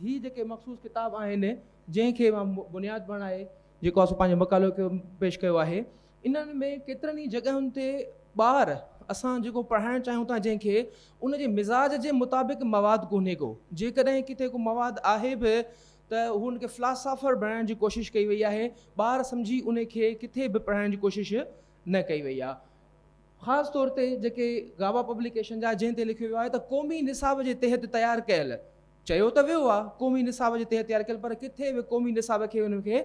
هي جيڪي مخصوص ڪتاب آهن جنهن کي مان بنياد بڻائي جيڪو آهي سو پنهنجو مقالو پيش ڪيو آهي، انهن ۾ ڪيترن ئي جڳهن تي ٻار اسان جيڪو پڙهائڻ چاهيون ٿا جنهن کي ان جي مزاج جي مطابق مواد ڪونهي ڪو. جيڪڏهن ڪٿي ڪو مواد آهي به ته هو ان کي فلاسافر بڻائڻ جي ڪوشش ڪئي وئي آهي، ٻار سمجهي ان کي ڪٿي به پڙهائڻ جي ڪوشش نه ڪئي وئي آهي. خاص طور تي جيڪي گابا پبليڪيشن جا جنهن تي لکيو ويو آهي ته قومي نصاب جي تحت تيار ڪيل، چيو ته ويو آهي قومي نصاب جي تحت تيار ڪيل پر ڪٿي به قومي نصاب کي ان کي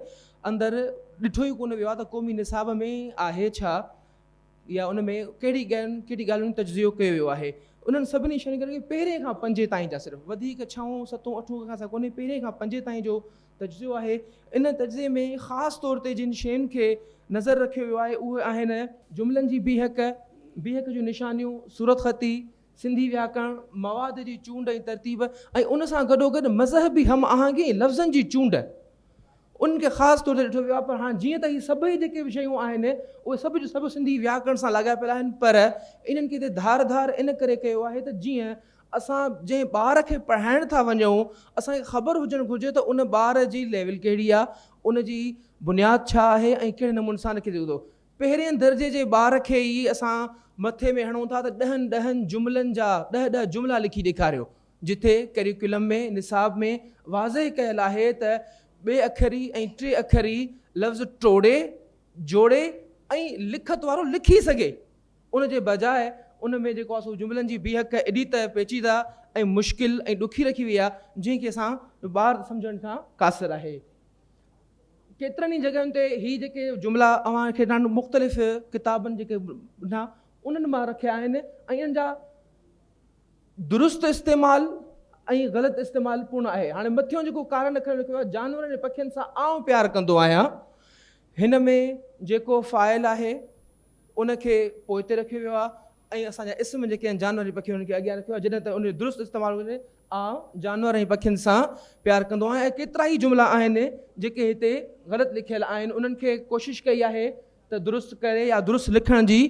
اندر ڏٺو ئي ڪونه ويو آهي ته قومي نصاب ۾ آهي ڇا يا ان ۾ ڪهڙي ڪهڙي ڳالهين جو تجزيو ڪيو ويو آهي. انهن سڀني شين کي پهرين کان پنجين تائين جا صرف وڌيڪ ڇهون ستون اٺون کان سان ڪونهي، پهرين کان پنجين تائين جو تجزيو آهي. ان تجزيي ۾ خاص طور تي جن شين کي نظر رکيو ويو آهي اهي آهن. جملن جي بيهڪ، بيهڪ جون نشانيون، صورتخطي، سنڌي وياڪرڻ، مواد جي چونڊ ۽ ترتيب ۽ ان سان گڏوگڏ مذهبي هم آهنگي ۽ لفظن جي چونڊ انهن کي خاص طور تي ڏٺو ويو آهي. پر هاڻ جيئن ته هي سڀئي جيڪي به شيون آهن اهي سڀ جون سڀ سنڌي وياڪرڻ سان لاڳاپيل آهن پر انهن کي هتي ڌار ڌار ان ڪري ڪيو آهي ته جيئن اسان جنهن ٻار کي پڙهائڻ ٿا وڃون اسان کي خبر هجڻ گهرجي ته ان ٻار جي ليول ڪهڙي آهي، ان جي بنياد ڇا آهي ۽ ڪهڙي نموني سان لکي سگهي ٿو. پهرين درجي جي ٻار کي ئي اسان مٿي ۾ هڻون ٿا ته ڏهن ڏهن جملن جا ڏهه ڏهه جملا لکي ڏيکاريو، جتي ڪريڪيولم ۾ نصاب ۾ واضح ڪيل آهي ته ٻي اکري ۽ ٽي اکري لفظ ٽوڙي، جوڙي ۽ لکت وارو لکي سگهي. ان جي بجاء ان ۾ جيڪو آهي سو جملن جي بيهڪ ايڏي ته پيچيده ۽ مشڪل ۽ ڏکي رکي وئي آهي جنهن کي اسان جو ٻار سمجهڻ کان قاصر آهي. ڪيترن ئي جڳهين تي هي جيڪي جملا اوهان کي ڏاڍن مختلف ڪتابن جيڪي ڏنا انهن مان رکيا آهن ۽ انهن جا درست استعمال ۽ غلط استعمال پڻ آهي. هاڻي مٿيون جيڪو ڪارن اکرن لکيو آهي جانورن ۽ پکين سان آئون پيار ڪندو آهيان، هن ۾ جيڪو فاعل آهي ان کي پوئتي رکيو ويو آهي ۽ اسان جا اسم جيڪي آهن جانور ۽ پکي انهن کي اڳيان رکيو آهي جڏهن ته ان جو درست استعمال هجي آء جانور ۽ پکين سان پيار ڪندو آهيان ۽ ڪيترا ئي جملا آهن جيڪي هتي غلط لکيل آهن انهن کي ڪوشش ڪئي آهي ته درست ڪري يا درست لکڻ جي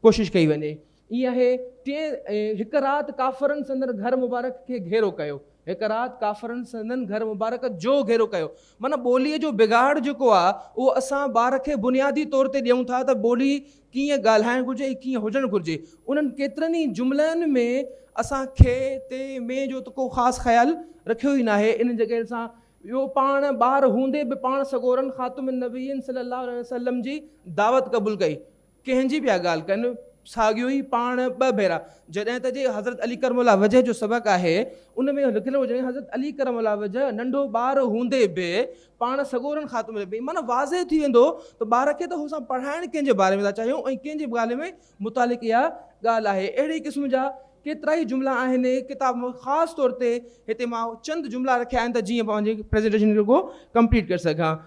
ڪوشش ڪئي وڃي. ائين آهي ٽئين هڪ رات ڪافرن سندن گهر مبارڪ کي گهيرو ڪيو. هڪ رات ڪافرن سندن گهر مبارڪ جو گهيرو ڪيو. معنيٰ ٻوليء جو بگاڙ جيڪو آ اهو اسان ٻار کي بنيادي طور تي ڏيون ٿا ته ٻولي ڪيئن ڳالهائڻ گهرجي ۽ ڪيئن هجڻ گهرجي. انهن ڪيترن ئي جملن ۾ اسان کي، تي، ۾ جو ته ڪو خاص خيال رکيو ئي ناهي. انهن جڳهين سان ٻيو پاڻ ٻار هوندي به پاڻ سڳورن خاتم النبيين صلي الله عليه وسلم جي دعوت قبول ڪئي. ڪنهن جي پيا ڳالهه ڪن، ساڳيو ئي پاڻ ٻه ڀيرا، جڏهن ته جي حضرت علي ڪرم الله وجه جو سبق آهي، ان ۾ لکيل هو جڏهن حضرت علي ڪرم الله وجه ننڍو ٻار هوندي به پاڻ سڳورن خاتم النبيين، معنيٰ واضح ٿي ويندو ته ٻار کي ته هو اسان پڙهائڻ ڪنهن جي باري ۾ ٿا چاهيون ۽ ڪنهن جي ڳالهه ۾ متعلق اها ڳالهه آهي. اهڙي قسم جا ڪيترائي جملا آهن ڪتاب ۾، خاص طور تي هتي مان چند جملا رکيا آهن ته جيئن پنهنجي پريزنٽيشن کي رڳو ڪمپليٽ ڪري سگهان.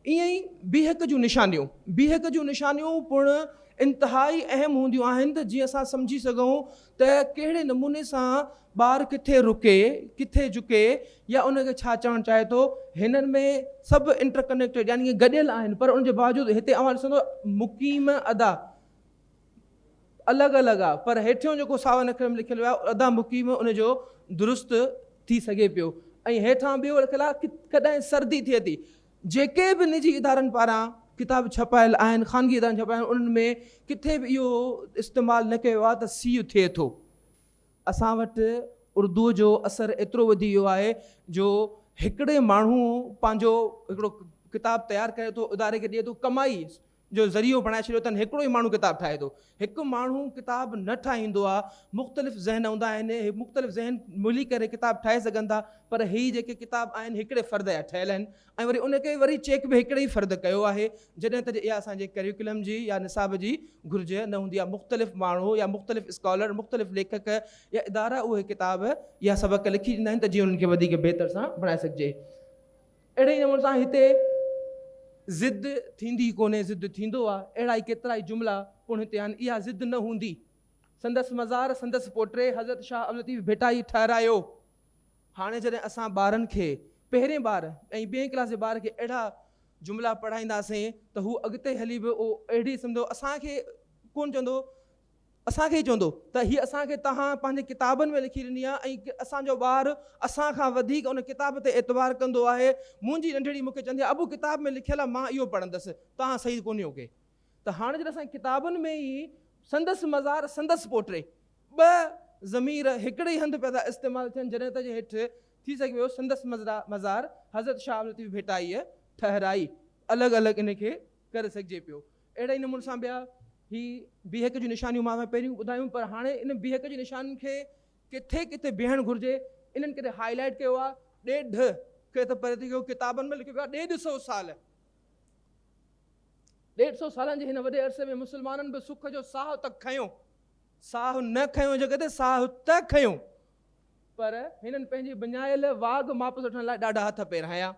ائين ئي بيهڪ جون نشانيون، بيهڪ جون نشانيون پڻ انتهائي اهم هونديون آهن ته جيئن اسان سمجهي سگهون ته ڪهڙي نموني سان ٻار ڪٿي رڪي، ڪٿي جهڪي يا ان کي ڇا چوڻ چاهي ٿو. هنن ۾ سڀ انٽر ڪنيڪٽيڊ يعني ڪه گڏيل آهن پر ان جي باوجود هتي اوهان ڏسندو مقيم ادا الڳ الڳ آهي پر هيٺيون جيڪو ساون اکرن ۾ لکيل ويو آهي ادا مقيم ان جو درست ٿي سگهي پيو ۽ هيٺان ٻيو لکيل آهي ڪڏهن سردي ٿئي ٿي. جيڪي به نجي ادارن پاران ڪتاب ڇپايل آهن، خانگي ادارن ڇپايل آهن انهن ۾ ڪٿي به اهو استعمال نه ڪيو آهي ته سيء ٿئي ٿو. اسان وٽ اردوء جو اثر ايترو وڌي ويو آهي جو هڪڙي ماڻهو پنهنجو هڪڙو ڪتاب تيار ڪري ٿو اداري کي ڏئي ٿو ڪمائي جو ذريعو بڻائي ڇڏيو اٿن، هڪڙو ئي ماڻهو ڪتاب ٺاهي ٿو. هڪ ماڻهو ڪتاب نه ٺاهيندو آهي، مختلف ذهن هوندا آهن، هي مختلف ذهن ملي ڪري ڪتاب ٺاهي سگهن ٿا، پر هي جيڪي ڪتاب آهن هڪڙي فرد جا ٺهيل آهن ۽ وري ان کي وري چيڪ به هڪڙي ئي فرد ڪيو آهي، جڏهن ته اها اسان جي ڪريڪولم جي يا نصاب جي گهرج نه هوندي آهي. مختلف ماڻهو يا مختلف اسڪالر، مختلف ليکڪ يا ادارا اهي ڪتاب يا سبق لکي ڏيندا آهن ته جيئن انهن کي وڌيڪ بهتر سان بڻائي سگهجي. اهڙي ئي نموني سان هتي ضد ٿيندي ڪونهي ضد ٿيندو آ، اهڙا ئي ڪيترائي جملا پڻ هتي آهن، اها ضد نه هوندي. سندس مزار سندس پوٽي حضرت شاهه عبداللطيف ڀٽائي ٺهرايو. هاڻي جڏهن اسان ٻارن کي پهرين ٻار ۽ ٻئين ڪلاس جي ٻار کي اهڙا جملا پڙهائينداسين ته هو اڳتي هلي به اهو اهڙي سمجهو اسان کي ڪونه چوندو. اسان کي ئي چوندو ته هي اسان کي توهان پنهنجي ڪتابن ۾ لکي ڏني آهي ۽ اسان جو ٻار اسان کان وڌيڪ ان ڪتاب تي اعتبار ڪندو آهي. منهنجي ننڍڙي مون کي چوندي آهي ابو ڪتاب ۾ لکيل آهي مان اهو پڙهندس توهان صحيح ڪونهيو ڪي. ته هاڻي جڏهن اسان ڪتابن ۾ ئي سندس مزار سندس پوٽي ٻه ضمير هڪڙي ئي هنڌ پيا ٿا استعمال ٿين جڏهن ته جي هيٺ ٿي سگهي پيو سندس مزار حضرت شاهه عبداللطيف ڀٽائيء ٺهرائي الڳ الڳ ان کي ڪري سگهجي پيو. اهڙي ئي نموني سان ٻيا هي بيهڪ جون نشانيون مان اوهان پهريون ٻڌايون پر هاڻي ان بيهڪ جي نشانين کي ڪٿي ڪٿي بيهڻ گهرجي انهن ڪٿي هائي لائيٽ ڪيو آهي ڏيڍ کي ته پري ٿي ويو ڪتابن ۾ لکيو ويو آهي ڏيڍ سئو سال ڏيڍ سئو سالن جي هن وڏي عرصي ۾ مسلمانن به سک جو ساهه ته کنيو ساهه نه کنيو جڳهه تي ساهه ته کنيو پر هنن پنهنجي وڃايل واڳ واپس وٺڻ لاء ڏاڍا هٿ پير هنيا.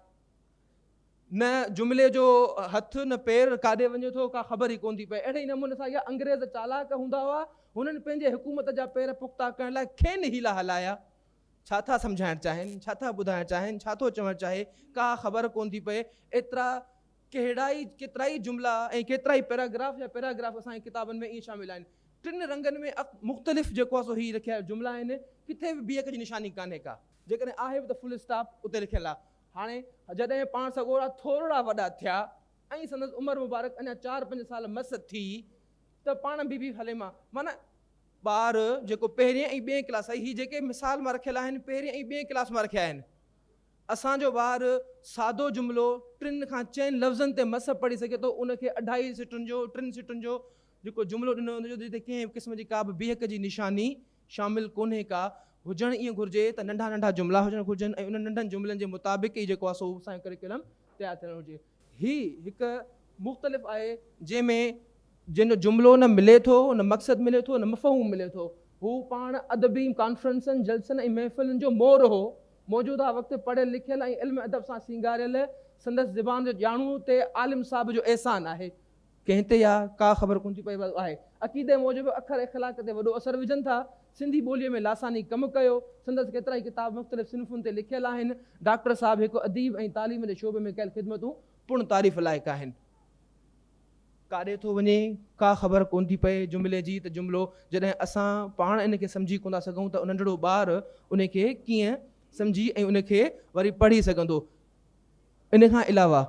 نه جملي جو هٿ نه پير ڪاڏي وڃي ٿو ڪا خبر ئي ڪونه ٿي پئي. اهڙي ئي نموني سان اها انگريز چالاڪ هوندا هئا. هنن پنهنجي حڪومت جا پير پختا ڪرڻ لاء کين حيلا هلايا. ڇا ٿا سمجهائڻ چاهين، ڇا ٿا ٻڌائڻ چاهين، ڇا ٿو چوڻ چاهي، ڪا خبر ڪونه ٿي پئي. ايترا ڪهڙائي ڪيترائي جملا ۽ ڪيترائي پيراگراف يا پيراگراف اسان جي ڪتابن ۾ ائين شامل آهن. ٽن رنگن ۾ مختلف جيڪو آهي سو هي رکيا جملا آهن. ڪٿي به بيهڪ جي نشاني ڪانهي ڪا. جيڪڏهن آهي به ته فل اسٽاپ اتي لکيل آهي. هاڻي جڏهن پاڻ سڳورا ٿورڙا وڏا ٿيا ۽ سندس عمر مبارڪ اڃا چار پنج سال مس ٿي ته پاڻ بي بي حليمه معنيٰ ٻار جيڪو پهرين ۽ ٻئين ڪلاس هي جيڪي مثال مان رکيل آهن پهرين ۽ ٻئين ڪلاس مان رکيا آهن اسان جو ٻار سادو جملو ٽن کان چئن لفظن تي مس پڙهي سگهي ٿو ان کي اڍائي سٽن جو ٽن سٽن جو جيڪو جملو ڏنو ويندو جتي ڪنهن به قسم جي ڪا به بيهڪ جي نشاني شامل ڪونهي ڪا، هجڻ ائين گهرجي ته ننڍا ننڍا جملا هجڻ گهرجن ۽ انهن ننڍن جملن جي مطابق ئي جيڪو آهي سو اسان جو ڪريڪيولم تيار ٿيڻ گهرجي. هي هڪ مختلف آهي جنهن ۾ جنهن جو جملو نه ملي ٿو نه مقصد ملي ٿو نه مفهوم ملي ٿو. هو پاڻ ادبي ڪانفرنسن، جلسن ۽ محفلن جو مور هو. موجوده وقت پڙهيل لکيل ۽ علم ادب سان سينگاريل سندس زبان جو ڄاڻو تي عالم صاحب جو احسان آهي. ڪنهن تي اها ڪا خبر ڪونه ٿي پئي آهي. عقيدي موجب اکر اخلاق تي وڏو اثر وجهن ٿا. سنڌي ٻوليء ۾ لاثاني ڪم ڪيو. سندس ڪيترائي ڪتاب مختلف صنفن تي لکيل آهن. ڊاڪٽر صاحب هڪ اديب ۽ تعليم جي شعبي ۾ ڪيل خدمتون پڻ تعريف لائق آهن. ڪاڏي ٿو وڃي ڪا خبر ڪونه ٿي پئي جملي جي ته جملو جڏهن اسان پاڻ ان کي سمجهي ڪونه ٿا سگهون ته ننڍڙو ٻار ان کي ڪيئن سمجهي ۽ ان کي وري پڙهي سگهندو. ان کان علاوه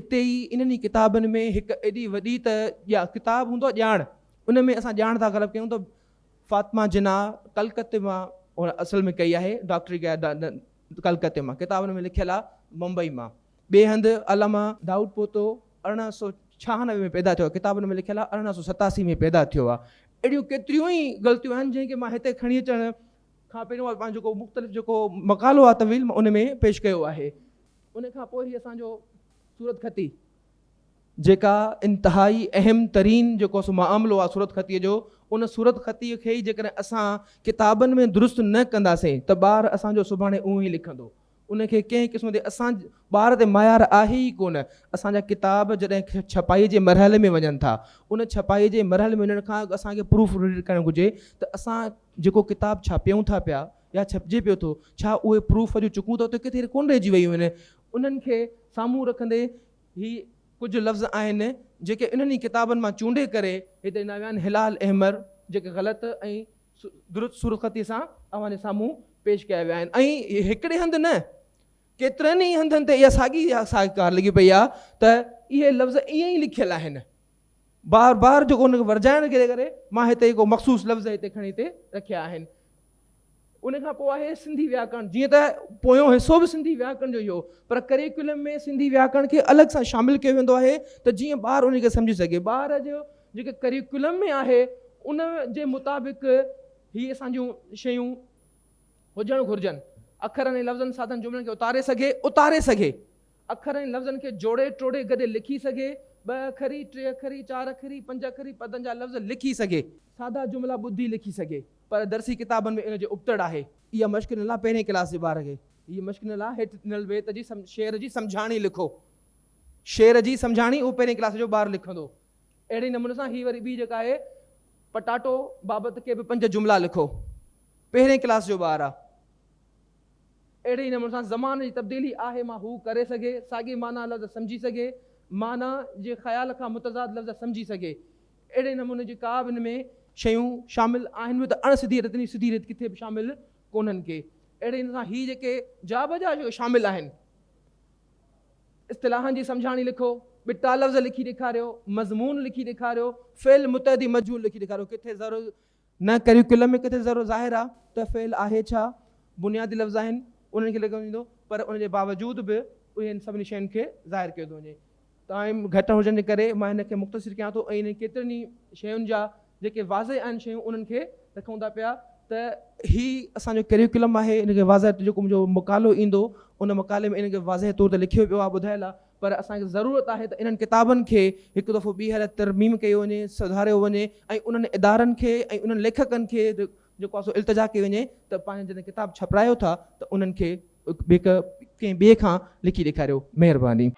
اتي ئي انهن ئي ڪتابن ۾ هڪ ايڏي وڏي ته ڪتاب هوندو آهي ڄاڻ ان ۾ اسان ڄاڻ ٿا غلط ڪيون ته فاطمه جناح ڪلڪتي مان اصل ۾ ڪئي آهي ڊاڪٽري ڪئي آهي ڪلڪتي مان ڪتابن ۾ لکيل آهي ممبئي مان ٻئي هنڌ علامه دائود پوتو 1896 ۾ پيدا ٿيو آهي ڪتابن ۾ لکيل آهي 1887 ۾ پيدا ٿيو آهي اهڙيون ڪيتريون ئي غلطيون آهن جنهن کي مان هتي کڻي اچڻ کان پهريون پنهنجو جيڪو مختلف جيڪو مقالو آهي طويل ان ۾ پيش ڪيو آهي ان کان پوء هي اسان جو صورتخطي جيڪا انتهائي اهم ترين جيڪو سو معاملو آهي صورتخطيء جو ان صورتخطيء کي ئي جيڪڏهن اسان ڪتابن ۾ درست نه ڪنداسين ته ٻار اسان جو سڀاڻي اهو ئي لکندو ان کي ڪنهن قسم جي اسان ٻار تي معيار آهي ئي ڪونه اسان جا ڪتاب جڏهن ڇپائي جي مرحلي ۾ وڃن ٿا ان ڇپائي جي مرحلي ۾ وڃڻ کان اڳ اسان کي پروف ريڊ ڪرڻ گهرجي ته اسان جيڪو ڪتاب ڇاپيون ٿا پيا يا ڇپجي پيو ٿو، ڇا اهي پروف جون چڪون ته اتي ڪٿي ڪونه رهجي ويون آهن؟ انهن کي سامهون رکندي هي ڪجهه لفظ آهن، جيڪي انهن ئي ڪتابن مان چونڊي ڪري هتي ڏنا ويا آهن، هلال احمر، جيڪي غلط ۽ درست صورتخطيء سان اوهان جي سامهون پيش ڪيا ويا آهن ۽ هڪڙي هنڌ نه، ڪيترن ئي هنڌن تي اها ساڳي ڪار لڳي پئي آهي ته اهي لفظ ائين ئي لکيل آهن. بار بار جيڪو ان کي ورجائڻ جي ڪري مان هتي هڪ مخصوص لفظ هتي کڻي هتي رکيا آهن. ان کان پوء آهي سنڌي وياڪرڻ، جيئن ته پويون حصو به سنڌي وياڪرڻ جو ئي هو، پر ڪريڪيولم ۾ سنڌي وياڪرڻ کي الڳ سان شامل ڪيو ويندو آهي ته جيئن ٻار ان کي سمجهي سگهي. ٻار جو جيڪي ڪريڪيولم ۾ آهي ان جي مطابق هي اسان جون شيون هجڻ گهرجن. اکرن ۽ لفظن سادن جملن کي اتاري سگهي، اتاري سگهي. اکر ۽ لفظن کي جوڙي ٽوڙي گڏي لکي سگهي، ٻه اکري، ٽي اکري، چار اکري، پنج اکري پدن جا لفظ لکي سگهي. سادا جملا ٻڌي لکي سگهي. پر درسي ڪتابن ۾ ان جي ابتڙ آهي. اها مشق ڏنل آهي پهرين ڪلاس جي ٻار کي. هيء مشق ڏنل آهي هيٺ ڏنل بيت جي شعر جي سمجهاڻي لکو. شعر جي سمجهاڻي اهو پهرين ڪلاس جو ٻار لکندو. اهڙي نموني سان هي وري ٻي جيڪا آهي پٽاٽو بابت ڪي به پنج جملا لکو. پهرين ڪلاس جو ٻار آهي. اهڙي ئي نموني سان زمان جي تبديلي آهي مان هو ڪري سگهي، ساڳي معنيٰ لفظ سمجهي سگهي، معنيٰ جي خيال کان متضاد لفظ سمجهي سگهي. اهڙي نموني جي ڪا به ان ۾ شيون شامل آهن به ته اڻ سڌي ريت سڌي ريت ڪٿي به شامل ڪونهن ڪي. اهڙي سان هي جيڪي جا بجا شامل آهن، اصطلاحن جي سمجهاڻي لکو، ٻٽا لفظ لکي ڏيکاريو، مضمون لکي ڏيکاريو، فعل متعدي مجهول لکي ڏيکاريو. ڪٿي ضرور نه ڪريڪيولم ۾ ڪٿي ضرور ظاهر آهي ته فعل آهي ڇا، بنيادي لفظ آهن انهن کي لکيو ويندو، پر ان جي باوجود به اهي سڀني شين کي ظاهر ڪيو ٿو وڃي. ٽائيم گهٽ هجڻ جي ڪري مان هن کي مختصر ڪيان ٿو ۽ انهن ڪيترن ئي شين جا جيڪي واضح آهن شيون انهن کي رکون ٿا پيا ته هي اسان جو ڪريڪيولم آهي. ان کي واضح جيڪو منهنجو مقالو ايندو ان مقالي ۾ ان کي واضح طور تي لکيو پيو آهي، ٻڌايل آهي، پر اسان کي ضرورت آهي ته انهن ڪتابن کي هڪ دفعو ٻيهر ترميم ڪيو وڃي، سڌاريو وڃي ۽ انهن ادارن کي ۽ انهن ليکڪن کي جيڪو آهي سو التجا ڪئي وڃي ته پنهنجا جڏهن ڪتاب ڇپرايو ٿا ته انهن کي ڪنهن ٻئي کان لکي ڏيکاريو. مهرباني.